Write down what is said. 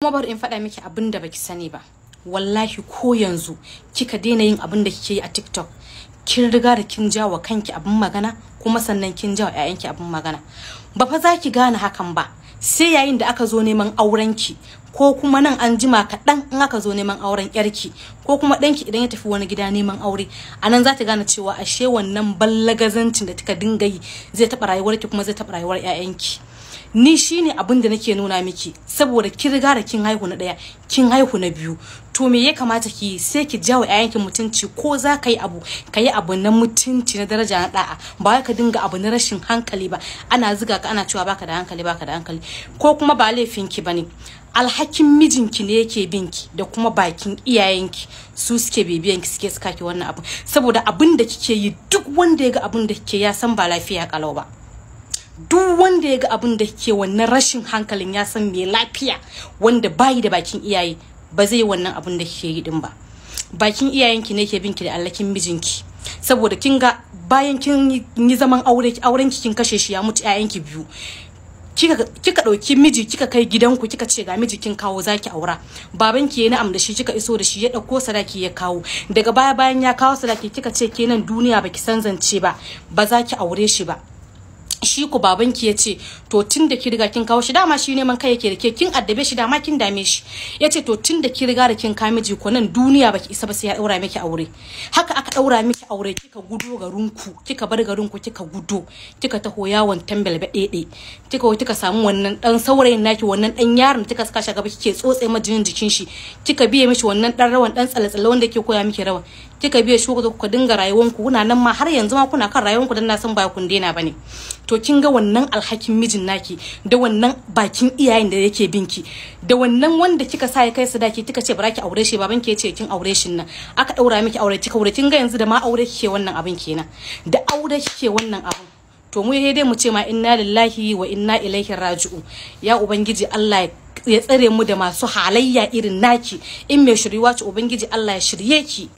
Kuma bari in faɗa miki abin da baki sani ba. Wallahi ko yanzu kika daina yin abin da kike yi a TikTok, kin riga da kin jawo kanki abin magana, kuma sannan kin jawo ƴaƴanki abin magana. Ba fa za ki gane hakan ba sai yayin da aka zo neman aurenki, ko kuma nan an jima kaɗan in aka zo neman auren ƴarki, ko kuma ɗanki idan ya tafi wani gida neman aure, a nan za ta gane cewa ashe wannan ballagazancin da kika dinga yi zai taɓa rayuwarki kuma zai taɓa rayuwar ƴaƴanki. Ni shine abin da nake nuna miki, saboda kin riga da kin haihu na ɗaya, kin haihu na biyu, to me ya kamata ki yi? Sai ki jawo ƴaƴanki mutunci. Ko za ka yi abu, ka yi abu na mutunci, na daraja, na da'a, ba wai ka dinga abu na rashin hankali ba, ana ziga ka ana cewa baka da hankali, baka da hankali. Ko kuma ba laifinki bane, alhakin mijinki ne yake binki da kuma bakin iyayenki, su suke bibiyanki, suke saka ki wannan abu. Saboda abin da kike yi, duk wanda ya ga abin da kike ya san ba lafiya kalau ba. Duk wanda ya ga abin da kike, wannan rashin hankalin, ya san mai lafiya wanda bayi da bakin iyaye ba zai yi wannan abin da kike yi din ba. Bakin iyayenki ne ke binki da alhakin mijinki, saboda kin ga bayan kin yi zaman aure, aurenki kin kashe shi ya mutu, ƴaƴanki biyu, kika ɗauki miji kika kai gidanku, kika ce ga miji kin kawo zaki aura. Babanki ya na'am da shi, kika iso da shi, ya ɗauko sadaki ya kawo. Daga baya, bayan ya kawo sadaki, kika ce kenan duniya baki san zance ba, ba za ki aure shi ba. Shi ku babanki ya ce to tun da ki riga kin kawo shi, dama shi neman kai yake da ke, kin addabe shi, dama kin dame shi. Ya ce to tun da ki riga da kin kawo miji ko nan duniya baki isa ba, sai ya daura miki aure. Haka aka daura miki aure, kika gudo garinku, kika bar garinku, kika gudo, kika taho yawon tambel ɗeɗe, kika samu wannan dan saurayin naki, wannan dan yaron kika saka shi gaba, kike tsotse majinin jikin shi, kika biye mishi wannan dan rawan, dan tsale-tsale wanda yake koya miki rawan, kika biye shi, kuka dinga rayuwanku. Kuna nan ma har yanzu ma kuna kan rayuwanku, dan na san ba kun daina bane. To kin ga wannan alhakin mijin naki da wannan bakin iyayen da yake binki da wannan wanda kika sa ya kai sadaki, kika ce bara ki aure shi, baban ki ya ce kin aure shi nan, aka daura miki aure, kika aure. Kin ga yanzu da ma aure kike wannan abin kenan, da aure kike wannan abin. To mu dai mu ce ma inna lillahi wa inna ilaihi raji'u. Ya ubangiji Allah ya tsare mu da masu halayya irin naki. In mai shiryuwa ce, ubangiji Allah ya shirye ki.